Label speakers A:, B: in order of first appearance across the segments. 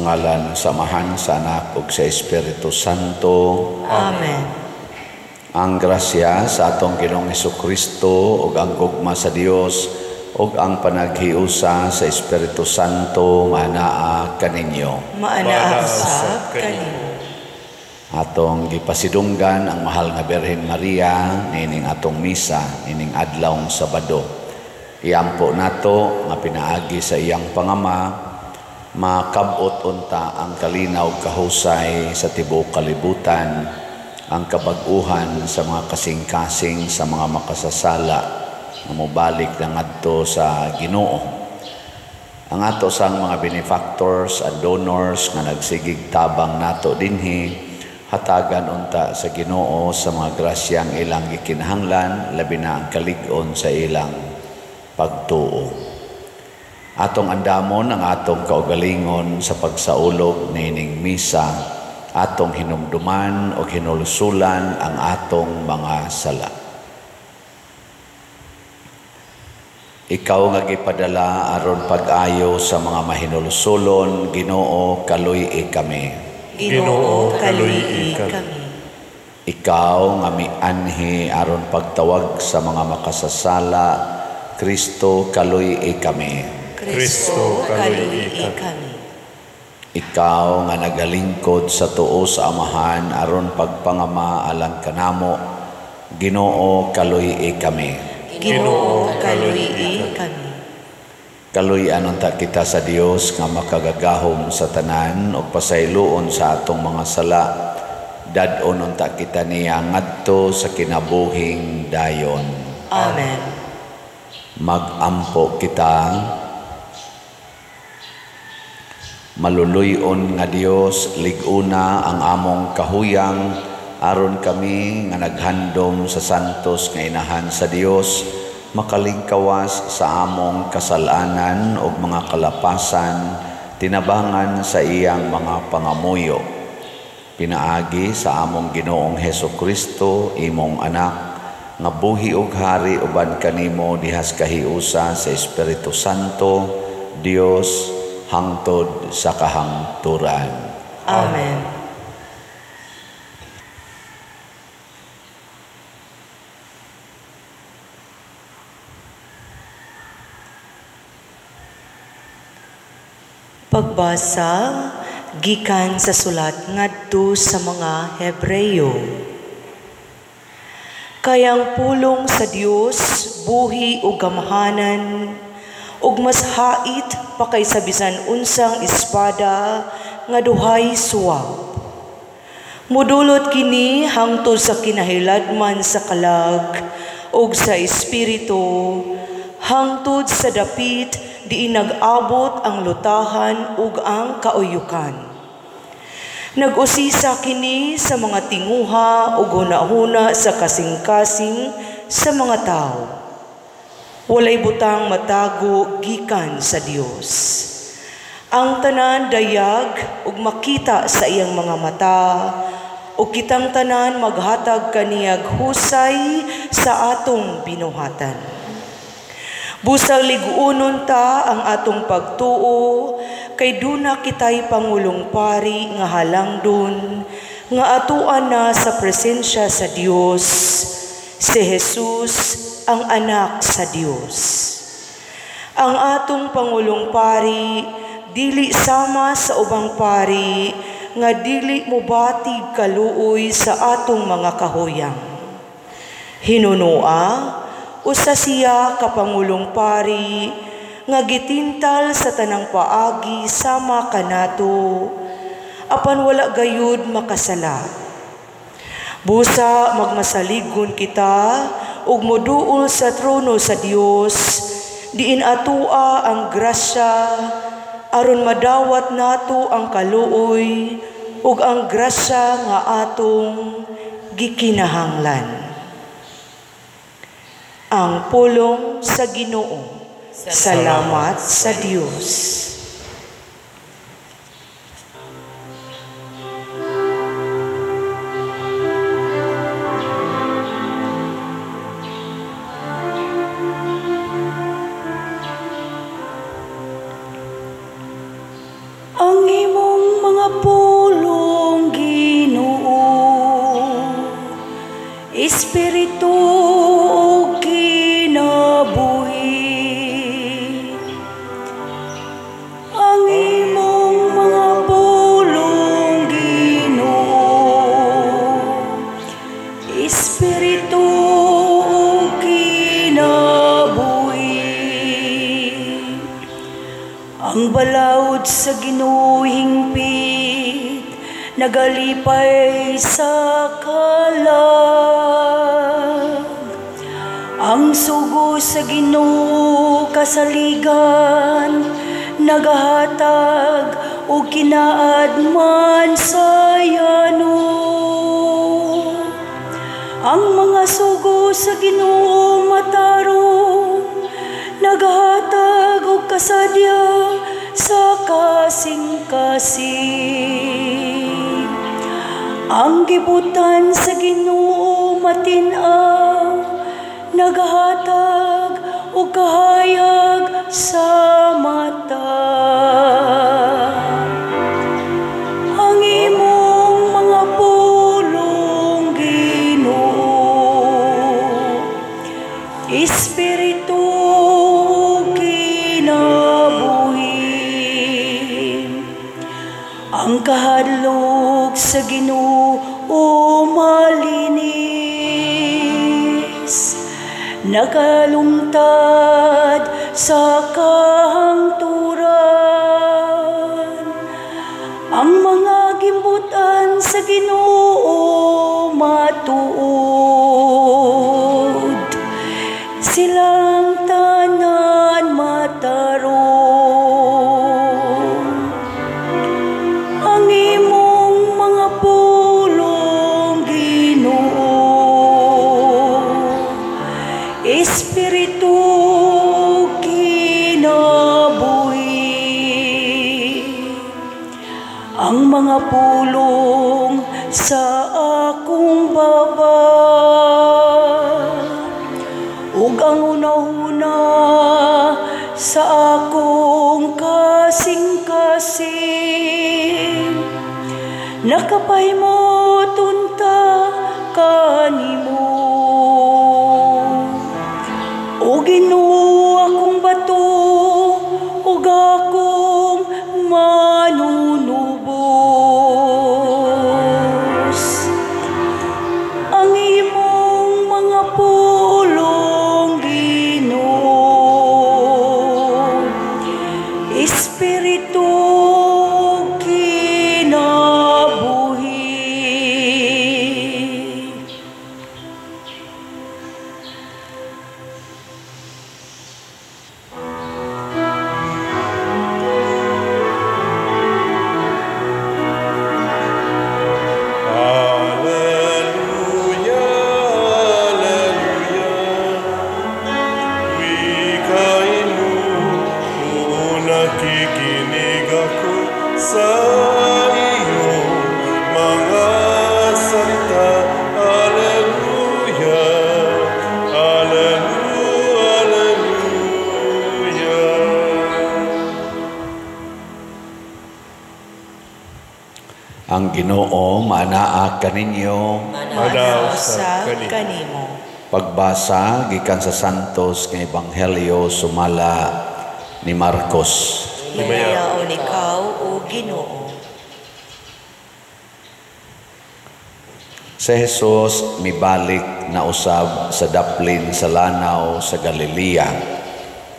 A: Sa ngalan sa Amahan, sa Anak ug sa Espiritu Santo.
B: Amen.
A: Ang grasya sa atong Ginoong Hesukristo ug ang gugma sa Dios ug ang panaghiusa sa Espiritu Santo manaa kaninyo.
B: Maanaa usab kanimo.
A: Atong gipasidunggan ang mahal nga Birhen Maria niining atong misa niining adlawng Sabado. Iampo nato nga pinaagi sa iyang pangama makabot unta ang kalinaw kahusay sa tibuok kalibutan, ang kabag-uhan sa mga kasing-kasing sa mga makasasala nga mobalik na ngadto sa Ginoo. Ang ato sang mga benefactors and donors nga nagsigig tabang nato dinhi, hatagan unta sa Ginoo sa mga grasyang ilang gikinahanglan, labi na ang kalig-on sa ilang pagtuo. Atong andamon ang atong kaugalingon sa pagsaulog niining misa, atong hinumduman o hinulsulan ang atong mga sala. Ikaw nga gipadala aron pag-ayo sa mga mahinulsulon, Ginoo, kaluy-i kami.
B: Ginoo, kaluy-i kami.
A: Ikaw nga mianhi aron pagtawag sa mga makasasala, Kristo, kaluy-i kami.
B: Kristo, kaluy-i kami.
A: Ikaw nga nagalingkod sa tuo sa Amahan aron pagpangama alang kanamo, Ginoo, kaluy-i kami.
B: Ginoo, kaluy-i kami.
A: Kaluy-an unta kita sa Dios nga makagagahom sa tanan ug pasayloon sa atong mga sala. Dad-on unta kita niya ngadto sa kinabuhing dayon.
B: Amen.
A: Magampo kita. Maluluy-on nga Dios, lig-una ang among kahuyang aron kami nga naghandom sa santos nga inahan sa Dios, makalingkawas sa among kasalanan ug mga kalapasan, tinabangan sa iyang mga pangamuyo. Pinaagi sa among Ginoong Hesukristo, imong anak, nga buhi ug hari uban kanimo dihas kahiusa sa Espiritu Santo, Dios, hangtod sa kahangturan.
B: Amen. Pagbasa gikan sa sulat ngadto sa mga Hebreyo. Kayang pulong sa Dios buhi ug gamhanan, ug mas hait pa kaysa bisan unsang espada nga duhay suwab. Mudulot kini hangtod sa kinahiladman sa kalag ug sa espiritu, hangtod sa dapit diin nag-abot ang lutahan ug ang kauyukan. Nag-usisa kini sa mga tinguha ug hunahuna sa kasing-kasing sa mga tawo. Walay butang matago gikan sa Dios. Ang tanan dayag ug makita sa iyang mga mata, ug kitang tanan maghatag kaniyag husay sa atong binuhatan. Busag liguonon ta ang atong pagtuo, kay duna kitay pangulong pari nga halangdon, nga atuan na sa presensya sa Dios, si Jesus ang anak sa Dios. Ang atong pangulong pari dili sama sa ubang pari nga dili mobatig kaluoy sa atong mga kahuyang. Hinunoa, usa siya ka pangulong pari nga gitintal sa tanang paagi sama kanato, apan wala gayud makasala. Busa magmasaligon kita ug moduol sa trono sa Dios, diin atua ang grasya aron madawat nato ang kaluoy ug ang grasya nga atong gikinahanglan. Ang pulong sa Ginoo. Salamat sa Dios.
C: Ang imong
B: sa Ginoo hingpit, nagalipay sa kalag. Ang sugo sa Ginoo kasaligan, nagahatag og kinaadman sa yano. Ang mga sugo sa Ginoo matarong, nagahatag og kasadya sa kasing-kasing. Ang gibutan sa Ginoo matin-aw, nagahatag og kahayag sa mata. Ang imong mga pulong, Ginoo, espiritu kinabuhi. Ang kahadlok sa Ginoo malinis, nakalungtad sa kahangturan. Ang mga gimbutan sa Ginoo matuod, silang tanan matarong. Ang imong mga pulong, Ginoo, espiritu kinabuhi. Ang mga pulong sa akong baba ug ang una-una sa akong kasing-kasing, nakapahimot unta kanimo. O Ginoo, akong bato ug akong manunubos. Ang imong mga pulong, Ginoo, espiritu kinabuhi.
C: Alleluia, alleluia. Wikain mo, oo, nakikinig ako sa iyong mga salita. Alleluia, alleluia, alleluia.
A: Ang Ginoo maanaa kaninyo.
C: Manaa
B: Sa
C: sa
B: kanimo.
A: Pagbasa gikan sa Santos nga Ebanghelyo sumala ni Marcos.
B: Himayaon ikaw, o Ginoo.
A: Si Jesus mibalik na usab sa daplin sa lanaw sa Galilea,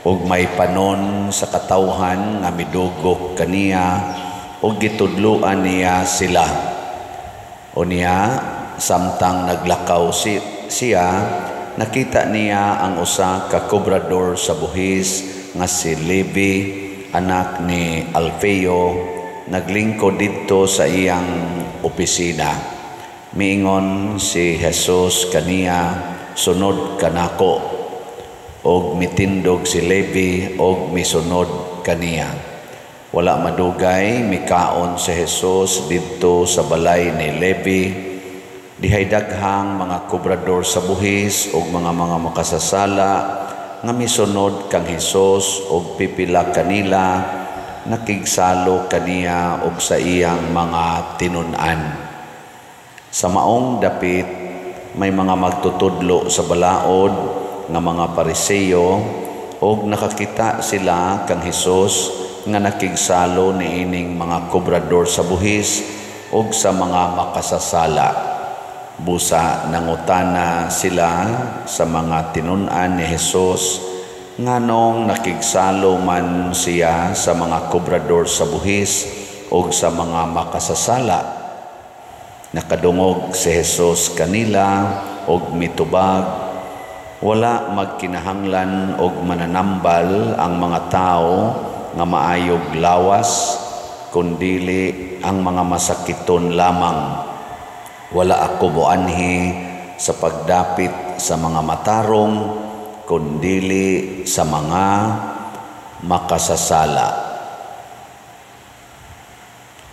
A: ug may panon sa katawhan nga midugok kaniya ug gitudloan niya sila. Unya, samtang naglakaw siya, nakita niya ang usa ka kobrador sa buhis nga si Levi, anak ni Alfeo, naglingkod didto sa iyang opisina. Miingon si Jesus kaniya, "Sunod kanako." Og mitindog si Levi og misunod kaniya. Wala madugay mikaon si Jesus didto sa balay ni Levi. Dihay daghang mga kobrador sa buhis og mga makasasala nga misunod kang Hesus, og pipila kanila nakigsalo kaniya og sa iyang mga tinun-an. Sa maong dapit may mga magtutudlo sa balaod nga mga Pariseo, og nakakita sila kang Hesus nga nakigsalo niining mga kobrador sa buhis og sa mga makasasala. Busa nangutana sila sa mga tinun-an ni Hesus, Nganong nakigsalo man siya sa mga kobrador sa buhis o sa mga makasasala? Nakadungog si Jesus kanila og mitubag, wala magkinahanglan og mananambal ang mga tao nga maayog lawas, kundili ang mga masakiton lamang. Wala ako moanhi sa pagdapit sa mga matarong, kundili sa mga makasasala.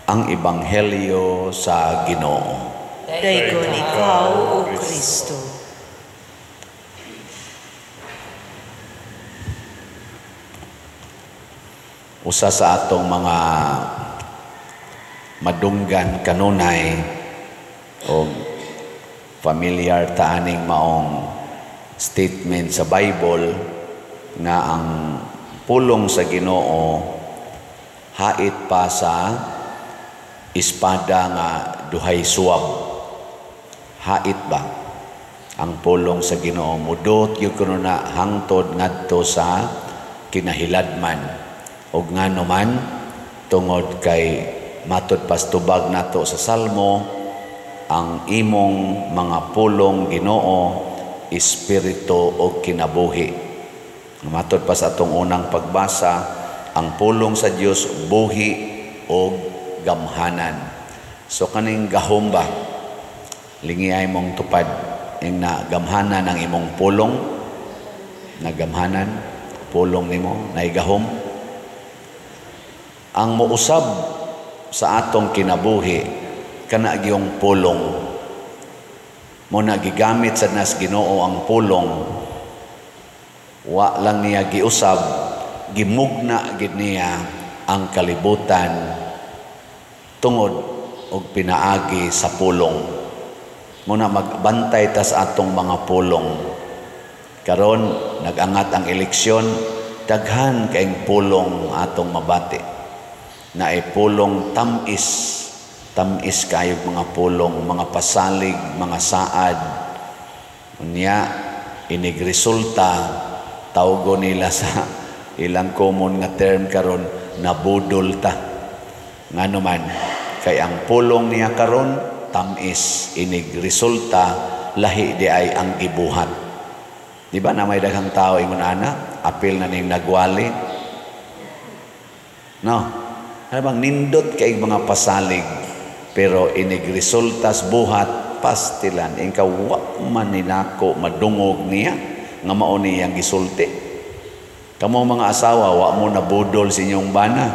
A: Ang Ebanghelyo sa Ginoo.
B: Daygon ikaw, O Kristo.
A: Usa sa atong mga madunggan kanunay o familiar taaning maong statement sa Bible nga ang pulong sa Ginoo hait pa sa espada nga duhay suwab. Hait ba ang pulong sa Ginoo? Mudot gyud kuno na hangtod ngadto sa kinahiladman. Og ngano man, tungod kay matud pastubag nato sa Salmo, ang imong mga pulong Ginoo espiritu og kinabuhi. Matod pa sa atong unang pagbasa, ang pulong sa Dios buhi og gamhanan. So kaning gahom ba, lingiay mong tupad ing na gamhanan ang imong pulong, nagamhanan pulong nimo, naigahom. Ang muusab sa atong kinabuhi kana gyung pulong. Mo na gigamit sa nas Ginoo ang pulong, wa lang niya giusab, gimugna gid niya ang kalibutan tungod og pinaagi sa pulong. Mo na magbantay ta sa atong mga pulong. Karon nagangat ang eleksyon, daghan kaayong pulong atong mabati. Naay pulong tamis, tamis kayog mga pulong, mga pasalig, mga saad. Unya inigresulta, tawgo nila sa ilang common nga term karon, nabudol ta. Ngano man, kay ang pulong niya karon tamis, inigresulta lahi di ay ang gibuhat. Di ba na may daghang tao ingon ana, apil na ning nagwali. No. Ano bang nindot kay mga pasalig, pero inigresultas buhat pastilan ingka wa man ninako madungog niya nga mao niyang gisulti. Kamo mga asawa, wa mo nabudol sa inyong bana.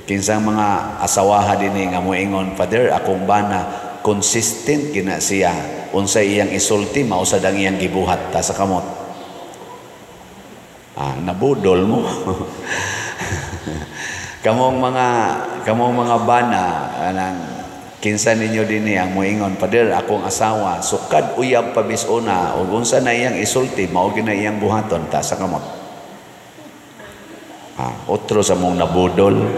A: Kinsang mga asawaha dinhi nga moingon, Father, akong bana consistent gina siya, unsay iyang isulti mao sad ang iyang gibuhat ta sa kamot. Ah, nabudol mo. Kamong mga bana, anang kinsa ninyo dinhi ang moingon, Father, akong asawa sukad uyab pa bisuna ug unsa na iyang isulti mao gyud na iyang buhaton ta sa kamot. Ah, otro sa mong nabudol.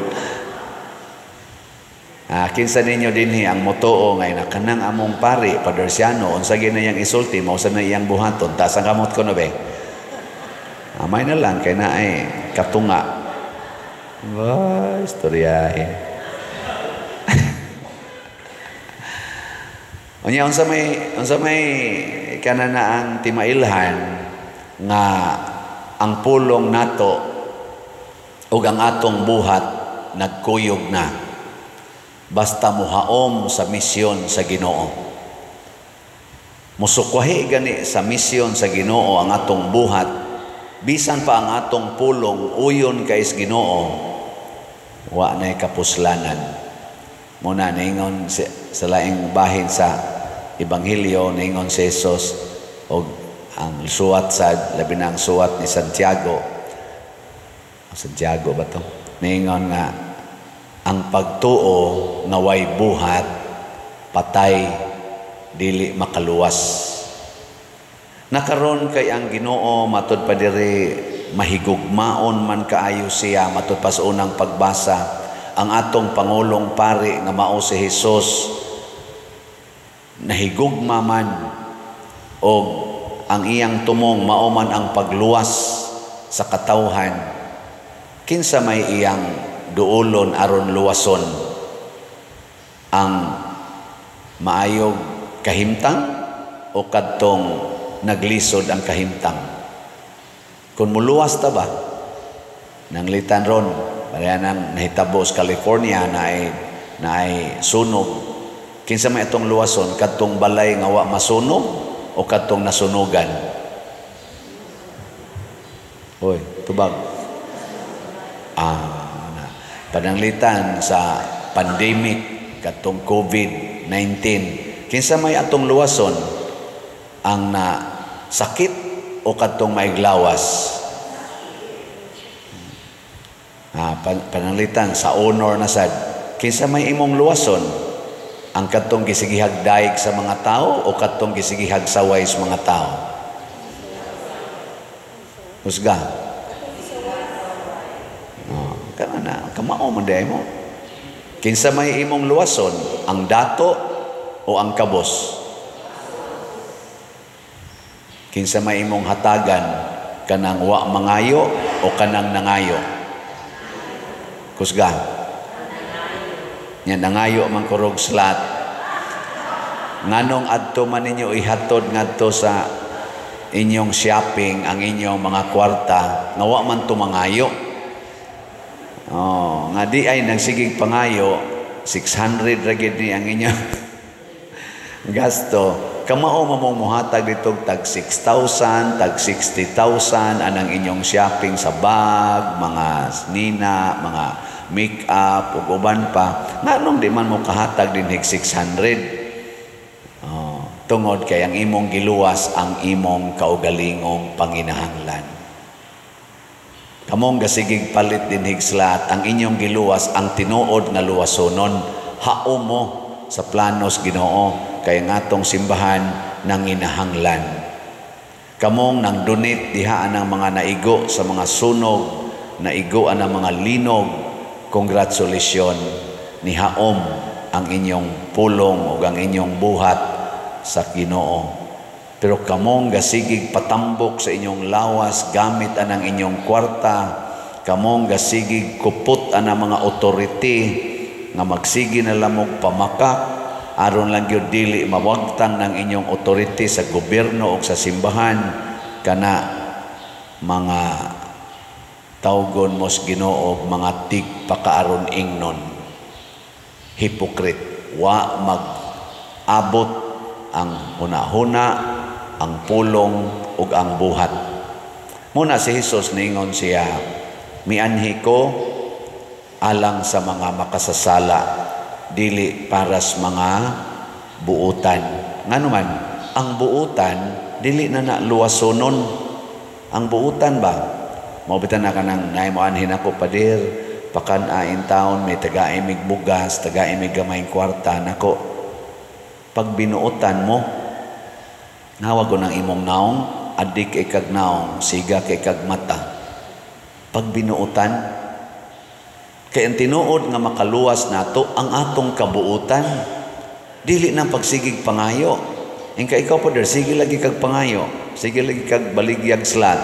A: Ah, kinsa ninyo dinhi ang motuo ngay na kanang among pari Father Siano, unsa gyud na iyang isulti mao sa na iyang buhaton ta sa kamot kuno be. Amay na lang kay naay katunga. Wah, istoryahe. Unya unsa may kananaang timailhan nga ang pulong nato ug ang atong buhat nagkuyog na basta muhaom sa misyon sa Ginoo. Musukwahi gani sa misyon sa Ginoo ang atong buhat, bisan pa ang atong pulong uyon kay Ginoo, wa nay kapuslanan. Muna ningon sa laing bahin sa Ebanghelyo, ningon si Jesus og ang suwat sa labi na ang suwat ni Santiago. Santiago ba to? Ningon nga ang pagtuo nga way buhat patay, dili makaluwas. Nakaron kay ang Ginoo matud pa diri mahigugmaon man kaayo siya, matud pa sa unang pagbasa ang atong pangulong pari nga mao si Jesus nahigugma man og ang iyang tumong mao man ang pagluwas sa katawhan, kinsa may iyang duolon aron luwason? Ang maayog kahimtang o kadtong naglisod ang kahimtang? Kung muluwas ta ba, nanglitan ron, pareha nang nahitabo sa California na ay sunog. Kinsa may atong luwason, kadtong balay nga wa masunog o kadtong nasunugan? Hoy, tubag. Pananglitan sa pandemic kadtong COVID-19, kinsa may atong luwason, ang na sakit o kadtong maiglawas? Pananglitan sa honor na sad, kinsa may imong luwason, ang kadtong gisigihag daig sa mga tao o kadtong gisigihag saway sa mga tao? Husga. Kana na kamao man day mo. Kinsa may imong luwason, ang dato o ang kabos? Kinsa may imong hatagan, kanang wa mangayo o kanang nangayo? Kusga. Nya nangayo man kurog slat. Nganong adto man ninyo ihatod ngadto sa inyong shopping ang inyong mga kwarta nga wa man tumangayo? Oh, nga di ay nagsigig pangayo, 600 ra gid ni ang inyong gasto. Kamao mamong muhatag dito tag 6,000, tag 60,000 anang inyong shopping sa bag, mga nina, mga make-up ug uban pa. Nganong di man mo kahatag dinhig 600? Oh, tungod kay ang imong giluwas ang imong kaugalingong panginahanglan. Kamong gasigig palit dinhig slat, ang inyong giluwas ang tinuod nga luwasonon. Hao mo sa planos Ginoo kay ngatong simbahan nanginahanglan. Kamong nang donate diha ang mga naigo sa mga sunog, naigo ang mga linog, congratulations, nihaom ang inyong pulong ug ang inyong buhat sa Ginoo. Pero kamong gasigig patambok sa inyong lawas gamit anang inyong kwarta, kamong gasigig kupot anang mga authority nga magsigi na lamog pamakak aron lang gyud dili mawagtang ng inyong authority sa gobyerno o sa simbahan, kana mga tawgon mos Ginoo mga tigpakaaron ingnon, hypocrite. Wa mag-abot ang hunahuna, ang pulong ug ang buhat. Muna si Hesus ningon siya, mianhi ko alang sa mga makasasala, dili para sa mga buutan. Ngano man, ang buutan dili na na luwasonon. Ang buutan ba? Mao bitan na kanang naay moanhin ako pader, pakan-a in town may taga-imig bugas, taga-imig gamay kwarta nako. Pag binuotan mo, nawag ko ng imong naong, adik kay kag naong, siga kay kag mata. Pag binuotan, kay ang tinuod nga makaluwas nato ang atong kabuutan, dili nang pagsigig pangayo. Ingka ikaw pader, sige lagi kag pangayo, sige lagi kag baligyag slat.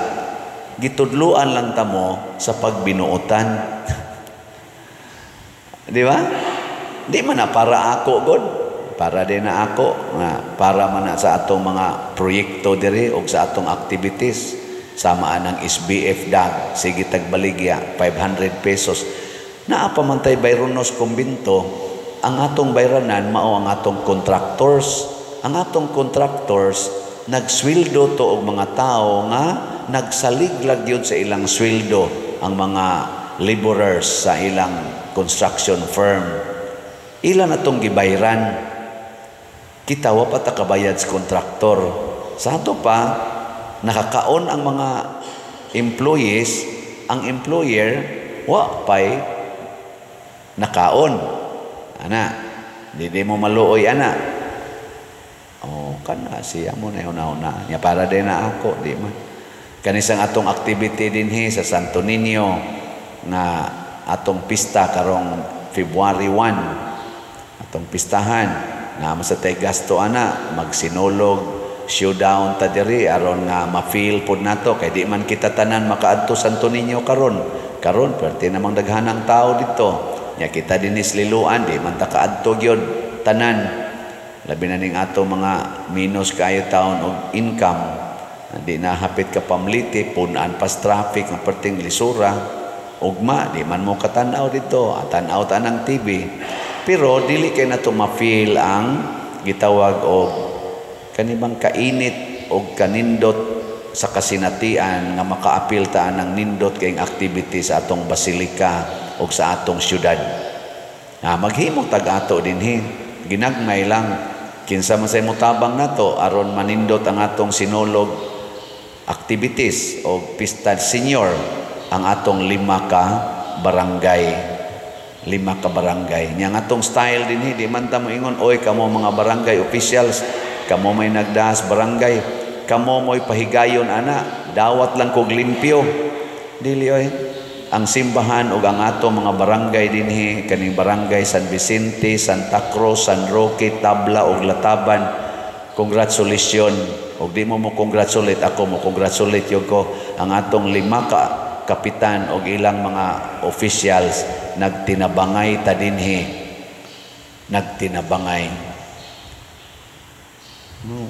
A: Gitudluan lang tamo sa pagbinuotan. Di ba? Di man na para ako god, para din na ako nga para man na sa atong mga proyekto diri og sa atong activities. Sama anang SBF dag, sige tagbaligya 500 pesos. Naa pa man tay bayronos kumbinto, ang atong bayranan mao ang atong contractors. Ang atong contractors nagsweldo to og mga tawo nga nagsaliglag yun sa ilang sweldo ang mga laborers sa ilang construction firm. Ila na tong gibayran. Kita wa pa ta kabayad sa kontraktor. Sa ato pa nakakaon ang mga employees, ang employer wa pay nakaon. Ana, di mo maluoy ana. Oh, kana siya mo na una-una. Nya para din na ako, di man. Kanisang atong activity dinhi sa Santo Niño nga atong pista karong February 1. Atong pistahan na sa tay gasto ana, magsinulog showdown ta diri aron nga ma-feel pod nato kay di man kita tanan makaadto Santo Niño karon. Karon perti namang daghanang tao dito. Nya kita dinis Liloan di man ta kaadto gyud tanan. Labi na ning ato mga minus kaayo taon og income. Di na hapit ka pamliti, punan pas traffic ang perting lisura. Ugma di man mo katanaw dito, tan-aw ta ng TV. Pero dili kay nato ma-feel ang gitawag og kanibang kainit og kanindot sa kasinatian nga makaapil ta ng nindot kayong activity sa atong basilika o sa atong syudad. Maghimo tag ato dinhi, ginagmay lang kinsa man say motabang nato aron manindot ang atong sinulog activities o pista senior ang atong 5 ka barangay. 5 ka barangay. Nya ang atong style dinhi di man ta moingon, oy kamo mga barangay officials, kamo may nagdaas barangay, kamo mo'y pahigayon ana, dawat lang kog limpyo. Dili oy. Ang simbahan ug ang ato mga barangay dinhi, kaning barangay San Vicente, Santa Cruz, San Roque, Tabla ug Lataban, congratulations. Ug di mo mo congratulate ako, mo congratulate yun ko ang atong 5 ka kapitan og ilang mga officials nagtinabangay ta dinhi. Nagtinabangay.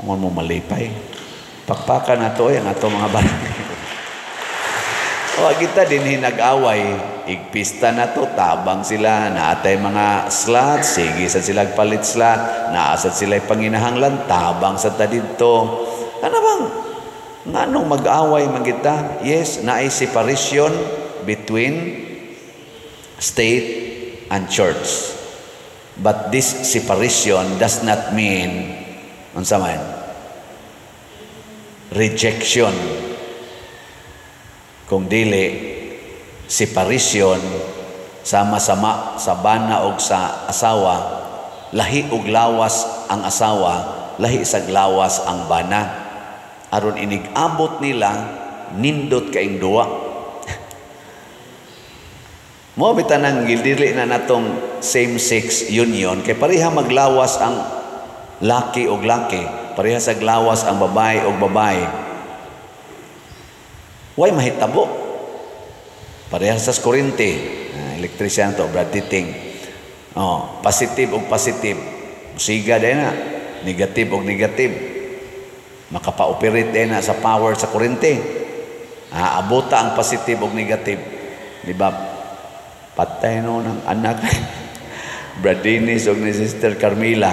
A: Ngon mo malipay. Pakpakan na to ang ato mga barangay. O kita dinhi nag-away, igpista na to, tabang sila, naatay mga slot, sige sa sila palit slot, naasad sila panginahanglan, tabang sa ta didto. Ano bang nganong mag-away man kita? Yes, naay separation between state and church. But this separation does not mean unsa man? Rejection. Kung dili separation sama-sama sa bana og sa asawa, lahi og lawas ang asawa, lahi sa lawas ang bana. Aron inig-abot nila nindot kaing duwa. Mo bitan ang gildili na natong same-sex union kay pareha maglawas ang laki og laki, pareha sa glawas ang babae og babae. Way mahitabo. Pareha sa kuryente, elektrisyan to, Brad Titing. Oh, positive og positive. Siga din na, negative og negative. Makapa-operate din na sa power sa kuryente. Abota ang positive og negative. Di ba? Patay no ng anak. Brad Dennis og ni Sister Carmela.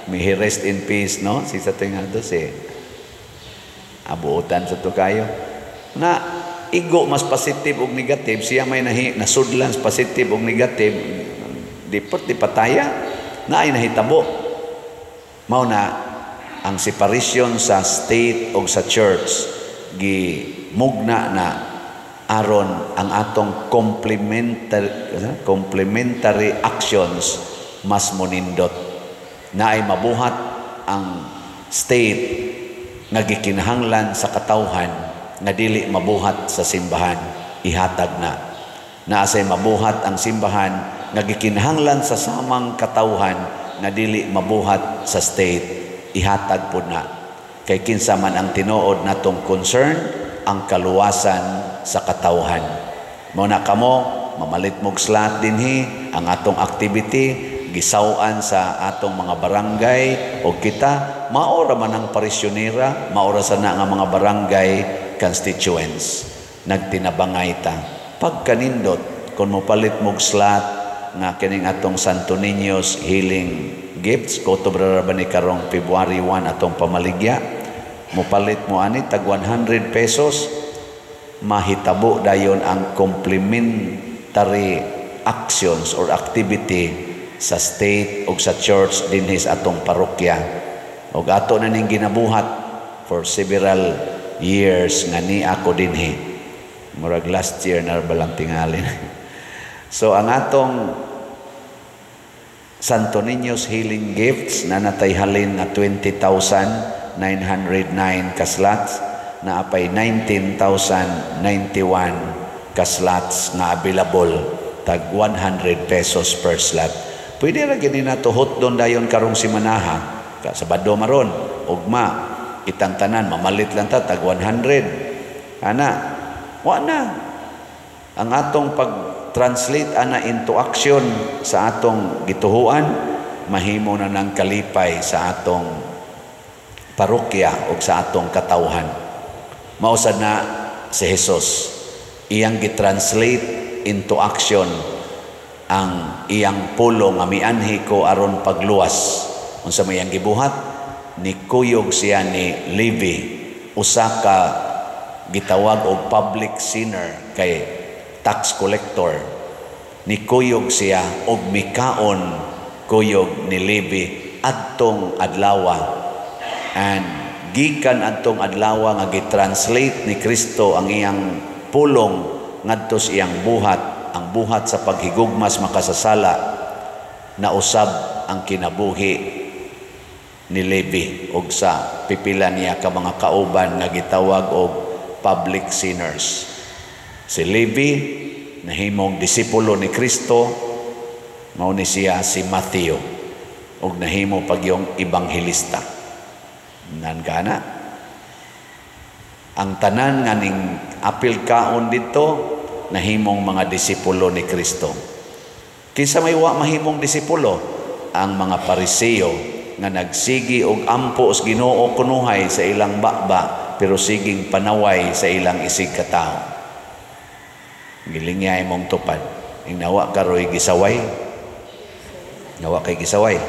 A: May he rest in peace, no? Si sa tinga to si abuotan sa to kayo. Na igo mas positive og negative, siya may nahi, nasudlan sa positive og negative, di di pataya, na ay nahitabo. Mao na ang separation sa state og sa church gimugna na aron ang atong complementary actions mas monindot. Na ay mabuhat ang state nga gikinahanglan sa katawhan nga dili mabuhat sa simbahan, ihatag na. Naasay mabuhat ang simbahan nga gikinahanglan sa samang katawhan nga dili mabuhat sa state, ihatag pod na. Kay kinsa man ang tinuod natong concern, ang kaluwasan sa katawhan. Mao na kamo mamalit mog slot dinhi ang atong activity gisaw-an sa atong mga barangay o kita maora man ang parisyonera, maora sa na nga mga barangay constituents. Nagtinabangay ta. Pagkanindot kung mopalit mog slot nga kining atong Santo Niño's Healing Gifts, kutob ra ba ni karong February 1 atong pamaligya, mopalit mo ani tag 100 pesos, mahitabo dayon ang complementary actions or activity sa state o sa church dinhi sa atong parokya. Og ato na ning ginabuhat for several years nga ni ako dinhi. Murag last year na balang tingali. So ang atong Santo Niño's Healing Gifts na natay halin nga 20,909 ka slots, na apay 19,091 ka slots nga available, tag 100 pesos per slot. Pwede ra gini nato hotdon dayon karong simanaha, ka Sabado maron, ugma. Kitang tanan mamalit lang ta tag 100. Ana, wa na. Ang atong pag-translate ana into action sa atong gituhuan, mahimo na ng kalipay sa atong parokya o sa atong katawhan. Mao sad na si Jesus, iyang gitranslate into action ang iyang pulong nga mianhi ko aron pagluwas. Unsa may iyang gibuhat? Nikuyog siya ni Levi, usa ka gitawag og public sinner kay tax collector. Nikuyog siya og mikaon kuyog ni Levi adtong adlawa. And gikan adtong adlawa nga gitranslate ni Kristo ang iyang pulong ngadto sa iyang buhat, ang buhat sa paghigugmas makasasala, nausab ang kinabuhi ni Levi og sa pipila niya ka mga kauban nga gitawag og public sinners. Si Levi nahimong disipulo ni Kristo, mao ni siya si Matthew og nahimo pagyong ebanghelista. Nan kana ang tanan nga ning apil kaon dito nahimong mga disipulo ni Kristo. Kinsa may wa mahimong disipulo? Ang mga Pariseo nga nagsigi og ampo sa Ginoo kunuhay sa ilang baba pero siging panaway sa ilang isig katawo. Gilingya imong tupad. Ing nawa karoy gisaway. Nawa kay gisaway.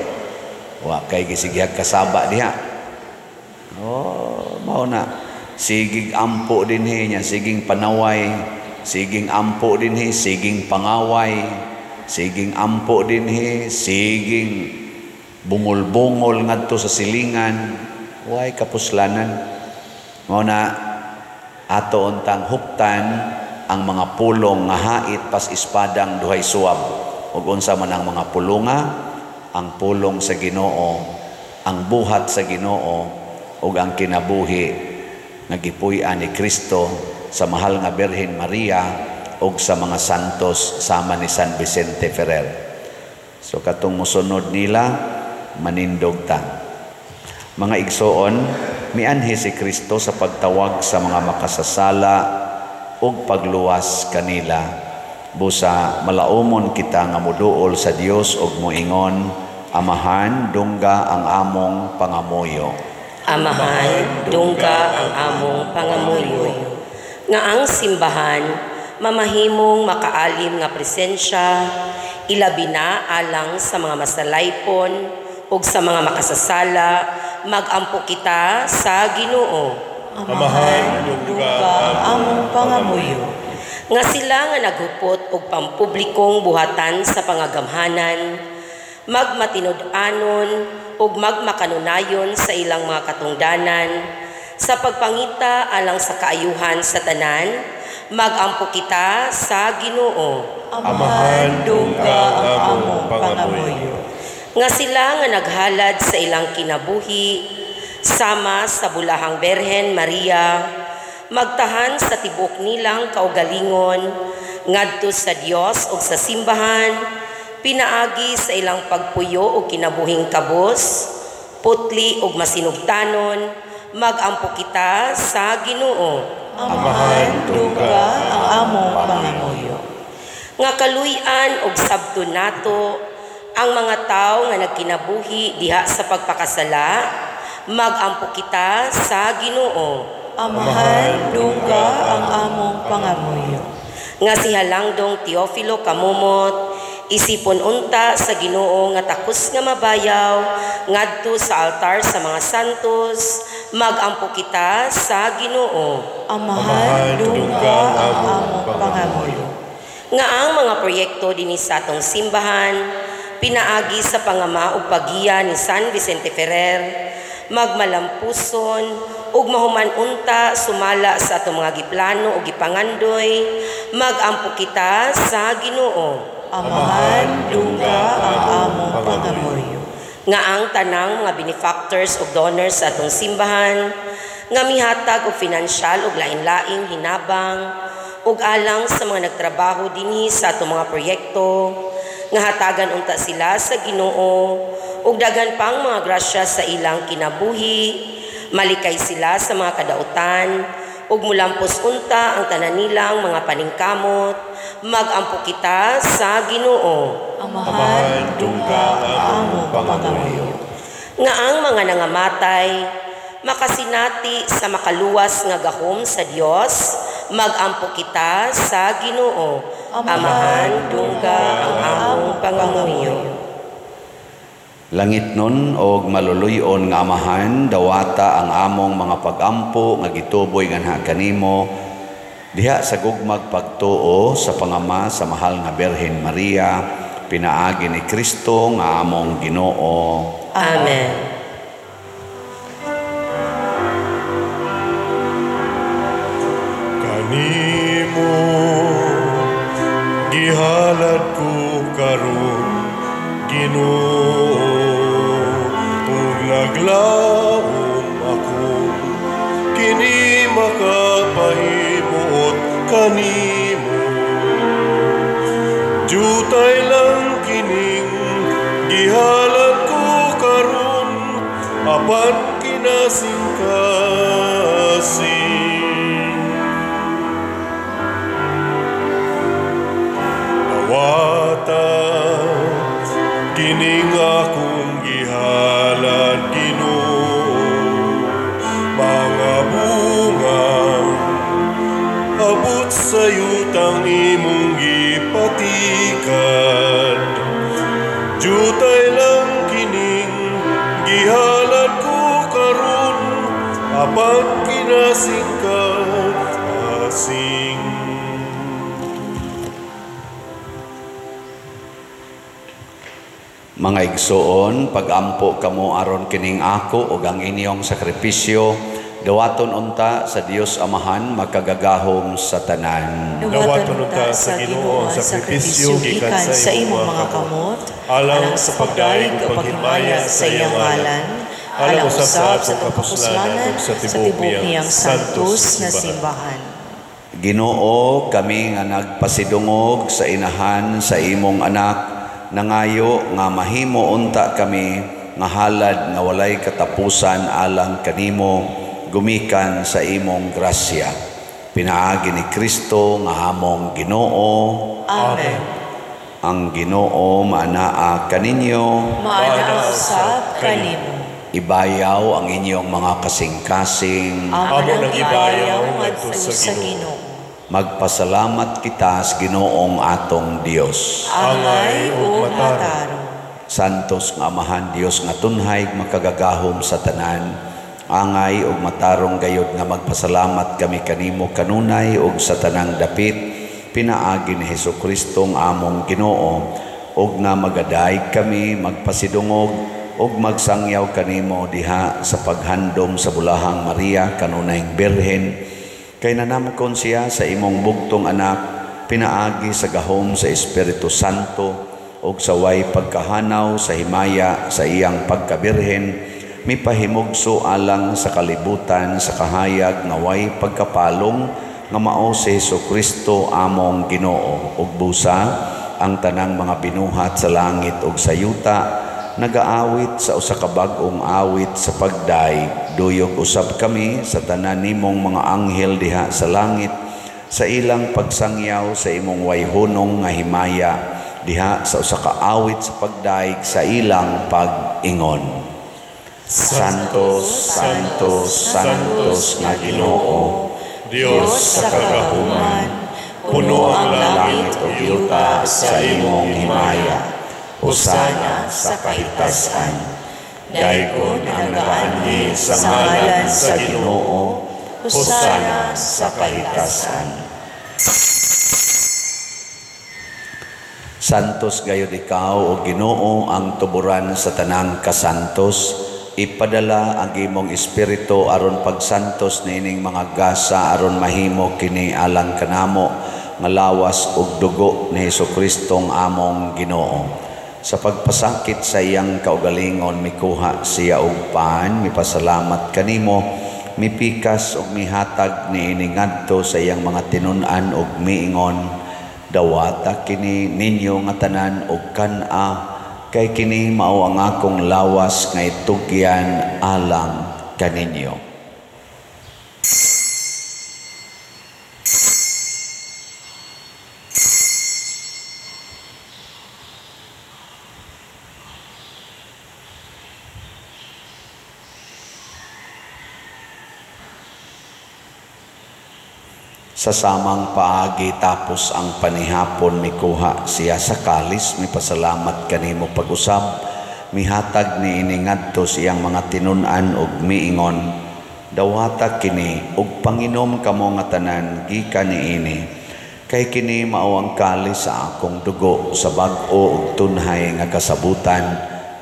A: Wa kay gisigihag kasaba diha. Oh, mao na. Sigig ampo dinhi niya, siging panaway, siging ampo dinhi, siging pangaway, siging ampo dinhi, siging bungol-bungol ngadto sa silingan, way kapuslanan. Mao na ato untang huptan ang mga pulong nga hait pas espadang duhay suwab. Ug unsa man ang mga pulonga? Ang pulong sa Ginoo, ang buhat sa Ginoo ug ang kinabuhi nga gipuy-an ni Kristo sa mahal nga Birhen Maria ug sa mga santos sama ni San Vicente Ferrer. So katong mosunod nila, manindog ta. Mga igsoon, mianhi si Kristo sa pagtawag sa mga makasasala ug pagluwas kanila. Busa malaumon kita nga moduol sa Dios ug moingon, Amahan, dungga ang among pangamuyo.
D: Amahan, dungga ang among pangamuyo. Nga ang simbahan mamahimong makaalim nga presensya, ilabi na alang sa mga masalaypon ug sa mga makasasala, magampo kita sa Ginoo.
C: Amahan, dungga ang
B: among pangamuyo.
D: Nga sila nga naghupot og pampublikong buhatan sa pangagamhanan, magmatinud-anon ug magmakanunayon sa ilang mga katungdanan, sa pagpangita alang sa kaayuhan sa tanan, magampo kita sa Ginoo.
B: Amahan, dungga ang among pangamuyo.
D: Nga sila nga naghalad sa ilang kinabuhi, sama sa Bulahang Berhen Maria, magtahan sa tibok nilang kaugalingon, ngadto sa Dios ug sa simbahan, pinaagi sa ilang pagpuyo ug kinabuhing kabus, putli ug masinugtanon, magampo kita sa Ginoo.
B: Amahan, dungga ang among pangamuyo.
D: Nga kaluy-an ug sabton nato ang mga tawo nga nagkinabuhi diha sa pagpakasala, magampo kita sa Ginoo.
B: Amahan, dungga ang among pangamuyo.
D: Nga si Halangdong Teofilo Camomot, isipon unta sa Ginoo nga takos nga mabayaw ngadto sa altar sa mga santos, magampo kita sa Ginoo.
B: Amahan, dungga ang among pangamuyo.
D: Nga ang mga proyekto dinhi sa atong simbahan, pinaagi sa pangama ug paggiya ni San Vicente Ferrer, magmalampuson ug mahuman unta sumala sa atong mga giplano ug gipangandoy, magampo kita sa Ginoo.
B: Amahan, dungga ang among pangamuyo.
D: Nga ang tanang mga benefactors ug donors sa atong simbahan nga mihatag og finansyal ug lain-laing hinabang ug alang sa mga nagtrabaho dinhi sa atong mga proyekto, nga hatagan unta sila sa Ginoo ug daghan pang mga grasya sa ilang kinabuhi, Malikay sila sa mga kadautan ug mulampos unta ang tanan nilang mga paningkamot. Magampo kita sa Ginoo.
B: Amahan, dungga ang among pangamuyo.
D: Nga ang mga nangamatay makasinati sa makaluwas nga gahom sa Dios, magampo kita sa Ginoo. Amahan, dungga ang among pangamuyo.
A: Langit nun og maluluyon nga Amahan, dawata ang among mga pagampo nga gituboy nganha kanimo diha sa gugmag pagtuo sa pangama sa mahal nga Birhen Maria, pinaagi ni Kristo nga among Ginoo.
D: Amen.
C: Kanimo gihalad ko karon, Ginoo, ug naglaom ako kini makapahimuot kanimo. Jutay lang kining gihalad ko karon, apan kinasingkasing. Dawata kining akong gihalad, Ginoo, mga bunga abot sa yutang imong gipatikad. Jutay lang kining gihalad ko karon, apan kinasingkasing.
A: Mga igsoon, pagampo kamo aron kining ako ug ang inyong sakripisyo, dawaton unta sa Dios Amahan makagagahom sa tanan.
C: Dawaton unta sa Ginoo ang sakripisyo gikan sa imong mga kamot, alang sa pagdaig ug paghimaya sa iyang ngalan, alang usab sa atong kapuslanan ug sa tibuok niyang santos na simbahan.
A: Ginoo, kami nga nagpasidungog sa inahan sa imong anak, nangayo nga mahimo unta kami nga halad nga walay katapusan alang kanimo, gumikan sa imong grasya. Pinaagi ni Kristo nga among Ginoo.
B: Amen.
A: Ang Ginoo maanaa kaninyo,
B: maanaa usab kanimo.
A: Ibayaw ang inyong mga kasing-kasing.
B: Amo nang ibayaw ngadto sa Ginoo.
A: Magpasalamat kita sa Ginoong atong Dios.
B: Angay ug matarong.
A: Santos nga Amahan, Dios nga tunhay makagagahom sa tanan, angay ug matarong gayod nga magpasalamat kami kanimo kanunay ug sa tanang dapit, pinaagi ni Hesukristo nga among Ginoo, ug nga magadaig kami magpasidungog ug magsangyaw kanimo diha sa paghandom sa Bulahang Maria kanunayng Birhen, kay nanamkon siya sa imong bugtong anak, pinaagi sa gahom sa Espiritu Santo ug sa way pagkahanaw sa himaya sa iyang pagkabirhen, mipahimugso alang sa kalibutan sa kahayag nga way pagkapalong nga mao si Hesukristo among Ginoo. Ug busa ang tanang mga binuhat sa langit ug sa yuta nagaawit sa usa ka bag-ong awit sa pagday. Duyog usab kami sa tanan nimong mga anghel diha sa langit sa ilang pagsangyaw sa imong wayhunong nga himaya diha sa usa ka awit sa pagdaig sa ilang pag-ingon. Santos, Santos, Santos nga Ginoo,
C: Dios sa kagahuman, puno ang langit
A: ug yuta sa imong himaya. Hosana sa kahitasan. Daygon ang nagaanhi sa ngalan sa Ginoo. Hosana sa kahitasan. Santos gayud ikaw o Ginoo ang tuburan sa tanang kasantos. Ipadala ang imong espiritu aron pagsantos niining mga gasa aron mahimo kini alang kanamo nga lawas ug dugo ni Hesukristo among Ginoo. Sa pagpasakit sa iyang kaugalingon mikuha siya og pan, mipasalamat kanimo, mipikas ug mihatag niini ngadto sa iyang mga tinun-an ug miingon, dawata kini ninyo nga tanan og kan-a, kay kini mao ang akong lawas nga itugyan alang kaninyo. Sa samang paagi tapos ang panihapon mikuha siya sa kalis, mipasalamat kanimo pag-usab, mihatag niini ngadto sa iyang mga tinun-an ug miingon, dawata kini ug panginom kamo nga tanan gikan niini, kay kini mao ang kalis sa akong dugo sa bag-o ug tunhay nga kasabutan,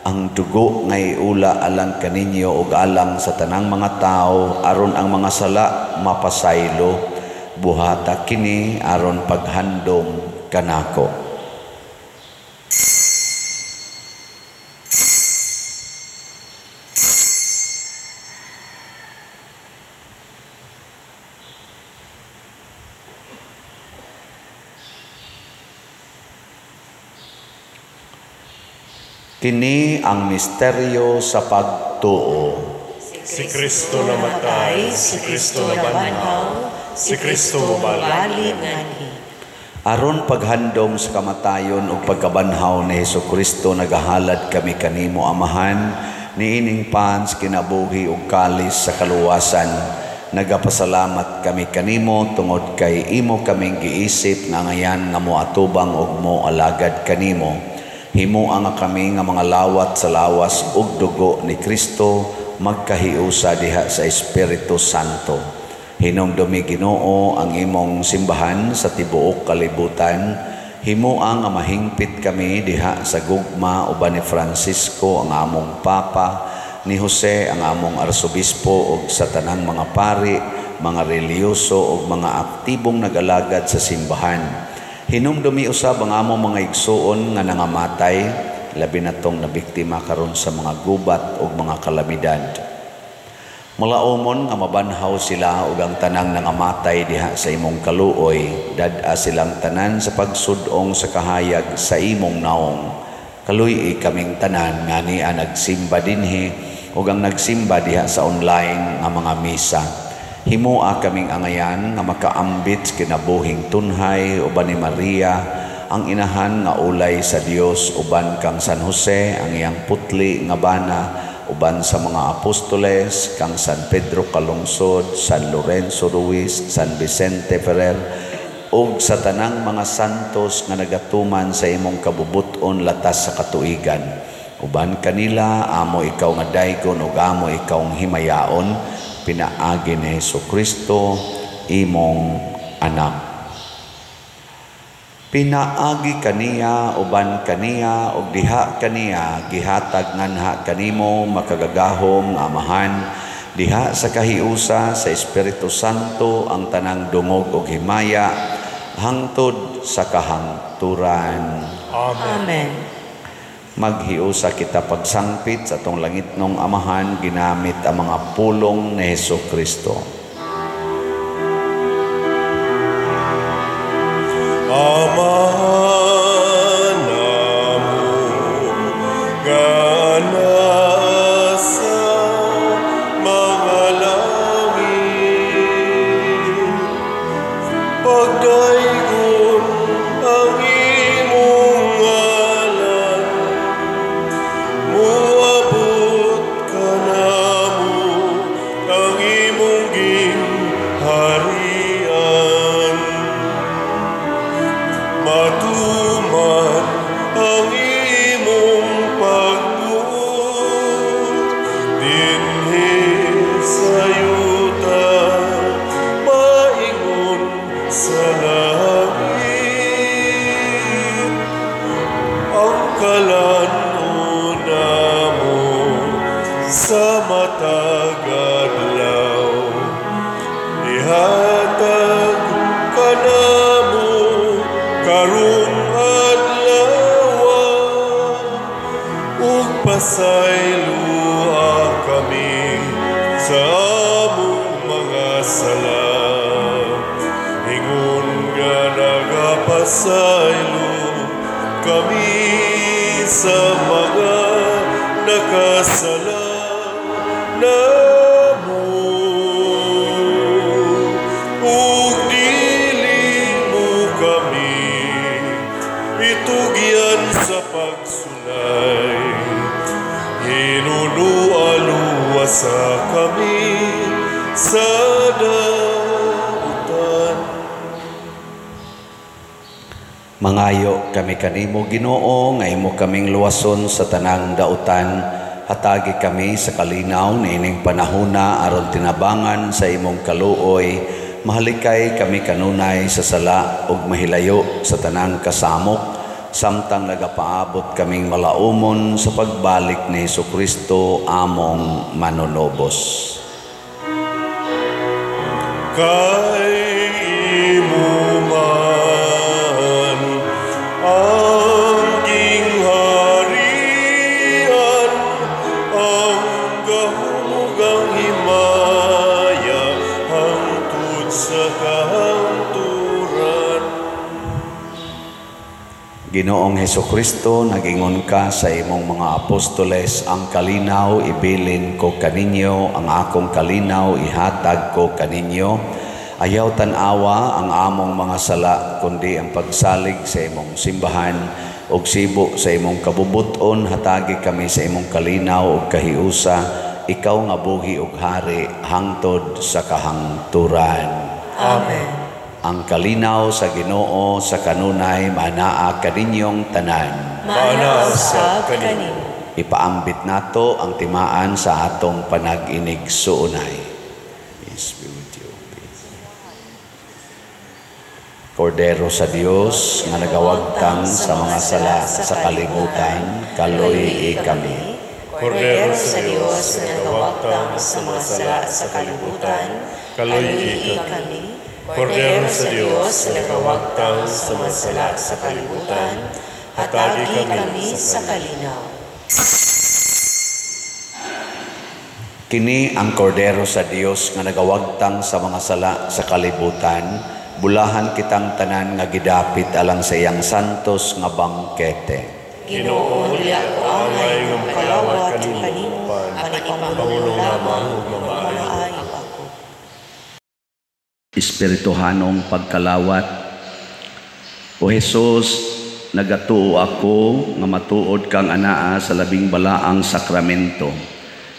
A: ang dugo nga iula alang kaninyo ug alang sa tanang mga tawo aron ang mga sala mapasaylo. Buhata kini aron paghandom kanako. Kini ang misteryo sa pagtuo.
C: Si Kristo namatay, si Kristo nabanhaw, si Kristo mobalik
B: nganhi.
A: Aron paghandom sa kamatayon ug pagkabanhaw ni Hesukristo, nagahalad kami kanimo Amahan niining pans kinabuhi ug kalis sa kaluwasan. Nagapasalamat kami kanimo tungod kay imo kaming giisip nga ngayan nga moatubang ug moalagad kanimo. Himoa nga kami nga mga lawat sa lawas ug dugo ni Kristo magkahiusa diha sa Espiritu Santo. Hinumdumi Ginoo ang imong simbahan sa tibuok kalibutan. Himoa nga mahingpit kami diha sa gugma uban ni Francisco ang among Papa, ni Jose ang among Arsobispo ug sa tanang mga pari, mga relihiyoso ug mga aktibong nag-alagad sa simbahan. Hinumdumi usab ang among mga igsuon nga nangamatay, labi na tong nabiktima karon sa mga gubat ug mga kalamidad. Malaumon nga mabanhaw sila ug ang tanang nangamatay diha sa imong kaluoy, dad-a silang tanan sa pagsud-ong sa kahayag sa imong naong. Kaluy-i kaming tanan nga nia nagsimba dinhi ug ang nagsimba diha sa online nga mga misa. Himoa kaming angayan nga makaambit kinabuhing tunhay uban ni Maria ang inahan nga ulay sa Dios, uban kang San Jose ang iyang putli nga bana, uban sa mga apostoles kang San Pedro Calungsod, San Lorenzo Ruiz, San Vicente Ferrer ug sa tanang mga santos nga nagatuman sa imong kabubut-on latas sa katuigan. Uban kanila amo ikaw nga daygon ug amo ikaw ang himayaon, pinaagi ni Hesukristo imong anak. Pinaagi kaniya, uban kaniya, ug diha kaniya, gihatag nganha kanimo makagagahom nga Amahan, diha sa kahiusa sa Espiritu Santo ang tanang dungog ug himaya hangtod sa kahangturan.
C: Amen.
B: Amen.
A: Maghiusa kita pagsangpit sa atong langitnong Amahan ginamit ang mga pulong ni Hesukristo.
C: Amahan namo nga nasa mga langit, pagdaygon ang imong ngalan, moabot kanamo ang imong gingharian. Matuman ang imong pagbuot dinhi sa yuta, maingon sa langit. Ang kalan-on namo sa matag adlaw, ihatag kanamo karong adlaw, ug pasayloa kami sa among mga sala, ingon nga nagapasaylo kami sa mga nakasala namo. Ug dili mo kami itugyan sa pagsulay, hinunualuwasa kami sa dautan.
A: Mangayo kami kanimo, Ginoo, nga imo kaming luwason sa tanang dautan. Hatagi kami sa kalinaw niining panahona aron tinabangan sa imong kaluoy. Mahalikay kami kanunay sa sala ug mahilayo sa tanang kasamok, samtang nagapaabot kaming malaumon sa pagbalik ni Hesukristo among manunobos.
C: Kay imo man ang gingharian, ang gahom ug ang himaya, hangtod sa kahangturan.
A: Ginoong Hesukristo, nagingon ka sa imong mga apostoles, ang kalinaw ibilin ko kaninyo, ang akong kalinaw ihatag ko kaninyo. Ayaw tan-awa ang among mga sala, kundi ang pagsalig sa imong simbahan ug sibo sa imong kabubuton. Hatagi kami sa imong kalinaw ug kahiusa, ikaw nga buhi ug hari hangtod sa kahangturan.
B: Amen.
A: Ang kalinaw sa Ginoo sa kanunay manaa kaninyong tanan.
B: Maanaa usab kanimo.
A: Ipaambit nato ang timaan sa atong panag-inig suunay. Peace be with you. Peace. Kordero sa Dios nga nagawagtang sa mga sala sa kalibutan, kaloy kami.
C: Kordero sa Dios nga nagawagtang sa mga sala sa kalibutan, kaloy kami. Kordero sa Dios nga nagawagtang sa mga sala sa kalibutan, hatagi kami sa kalinaw.
A: Kini ang Kordero sa Dios nga nagawagtang sa mga sala sa kalibutan, bulahan kitang tanan nga gidapit alang sa iyang santos nga bangkete.
B: Ginoo, dili ako angay nga makalawat kanimo, panipangulong lamang ug mamaayo ako.
A: Espirituhanong pagkalawat. O Jesus, nagatuo ako nga matuod kang anaa sa labing balaang sakramento.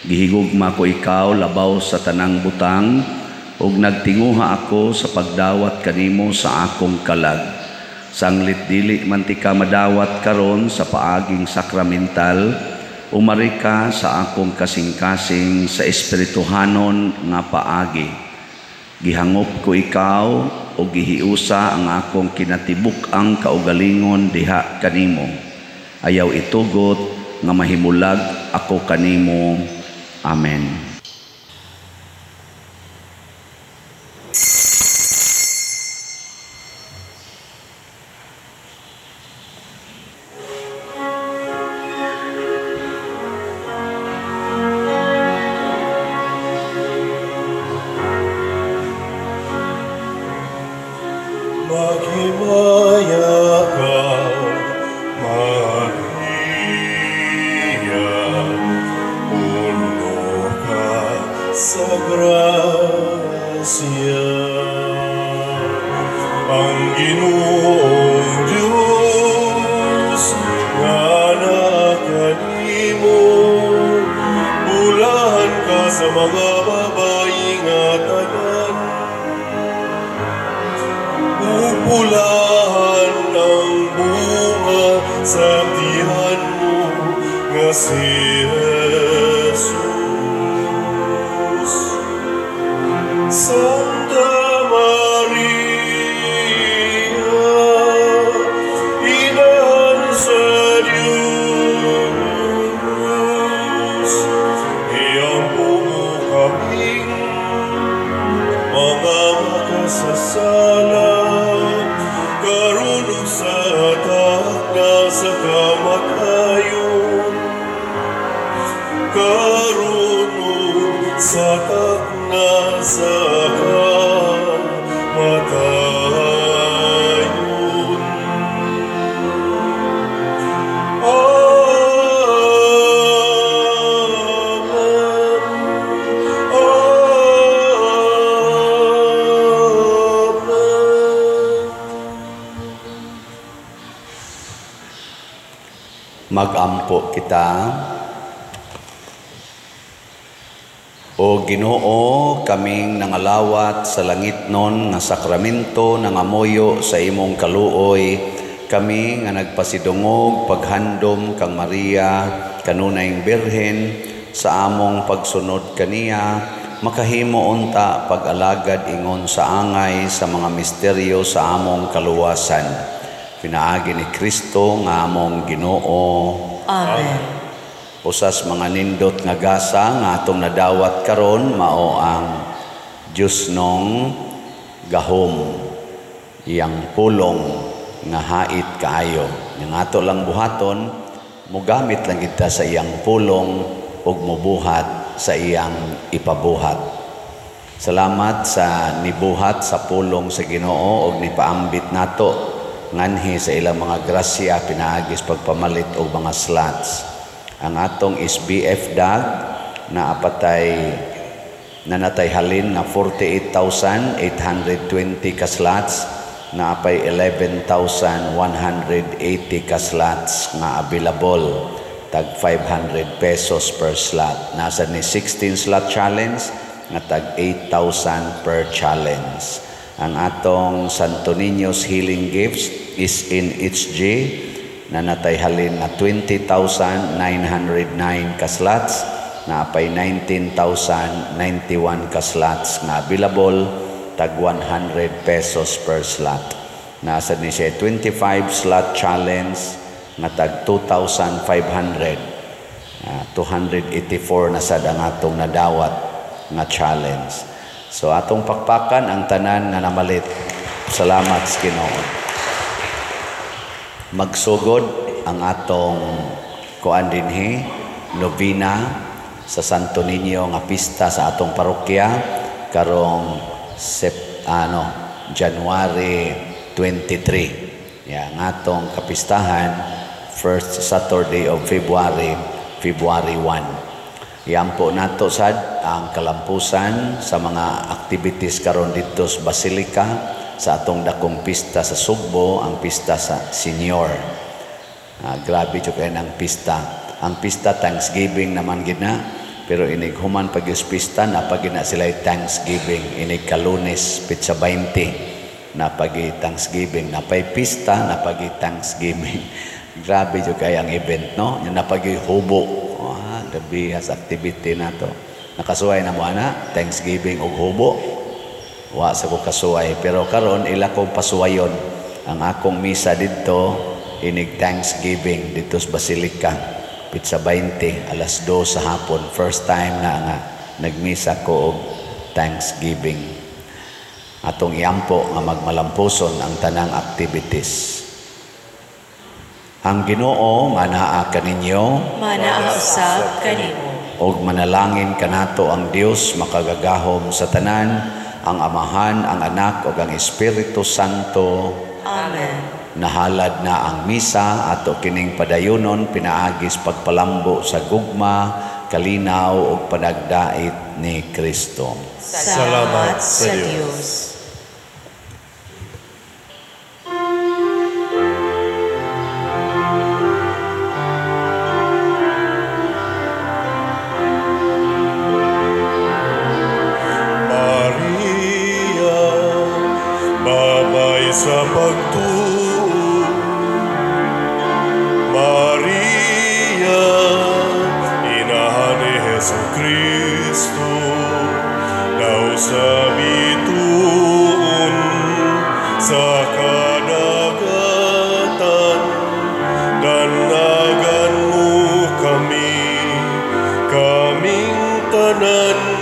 A: Gihigugma ko ikaw labaw sa tanang butang, ug nagtinguha ako sa pagdawat kanimo sa akong kalag. Sanglit dili man ti ka madawat karon sa paaging sakramental, umari ka sa akong kasing-kasing sa espirituhanon nga paagi. Gihangop ko ikaw o gihiusa ang akong kinatibuk-ang kaugalingon diha kanimo. Ayaw itugot nga mahimulag ako kanimo. Amen.
C: Maghimaya ka, Maria, puno ka sa grasya. Ang Ginoong Diyos nga naa kanimo, bulahan ka sa mga babayi nga tanan. Bulahan ang bunga sa tiyan mo nga si Jesus. Santa Maria, Inahan sa Diyos, iampo mo kaming mga makasasala, karon ug sa takna sa kamatayon, karon ug sa takna sa kamatayon. Amen. Amen.
A: Magampo kita. O Ginoo, kaming nangalawat sa langitnon nga sakramento nangamoyo sa imong kaluoy, Kami nga nagpasidungog paghandom kang Maria kanunayng Birhen sa among pagsunod kaniya, makahimo unta pag-alagad ingon sa angay sa mga misteryo sa among kaluwasan. Pinaagi ni Kristo nga among Ginoo.
B: Amen.
A: Usas mga nindot nga gasa nga atong nadawat karon mao ang Diyos nong gahom, iyang pulong nga hait kaayo. Nga ato lang buhaton, mugamit lang kita sa iyang pulong ug mubuhat sa iyang ipabuhat. Salamat sa nibuhat sa pulong sa Ginoo ug nipaambit nato nganhi sa ilang mga grasya pinaagis pagpamalit og mga slots. Ang atong SBF dag na apatay nanatay halin nga 48,820 ka slots, na apay 11,180 ka slots nga available, tag 500 pesos per slot. Nasa ni 16 slot challenge nga tag 8,000 per challenge. Ang atong Santo Niño's Healing Gifts is in HG na natay halin nga 20,909 ka slots, na apay 19,091 ka slots nga available, tag 100 pesos per slot. Nasa ni siya 25 slot challenge nga tag 2,500. 284 na sad ang atong nadawat nga challenge. So atong pakpakan ang tanan nga namalit. Salamat sa Ginoo. Magsugod ang atong kuan dinhi novena sa Santo Niño nga pista sa atong parokya karong January 23. Ya, ang atong kapistahan first Saturday of February, February 1. Iampo nato sad ang kalampusan sa mga activities karon didto sa Basilica sa atong dakong pista sa Sugbo, ang pista sa Senior. Grabe jud kay ang pista. Ang pista Thanksgiving naman gid na, pero inig human pag pista napagi na sila Thanksgiving inig kalunes pitsa 20 napagi Thanksgiving, napay pista napagi Thanksgiving. Grabe jud kay ang event, no? Napagi hubo. The bias activity na to. Nakasuway na mo ana Thanksgiving og hubo. Wa sa ko kasuway, pero karon ila kong pasuwayon ang akong misa didto inig Thanksgiving didto sa Basilica pitsa 20 alas 2 sa hapon. First time na nga nagmisa ko og Thanksgiving. Atong iampo nga magmalampuson ang tanang activities. Ang Ginoo manaa kaninyo,
B: manaa usab kanimo,
A: og manalangin kanato ang Dios makagagahom sa tanan, ang Amahan, ang Anak ug ang Espiritu Santo.
B: Amen.
A: Nahalad na ang misa ato kining padayunon pinaagis pagpalambo sa gugma, kalinaw ug panagdait ni Kristo.
B: Salamat sa Dios.
C: Maria, babay sa pagtuo. Maria, inahan ni Hesus Kristo, daw sa bituon sa kadagatan, danagan mo kami, kaming tanan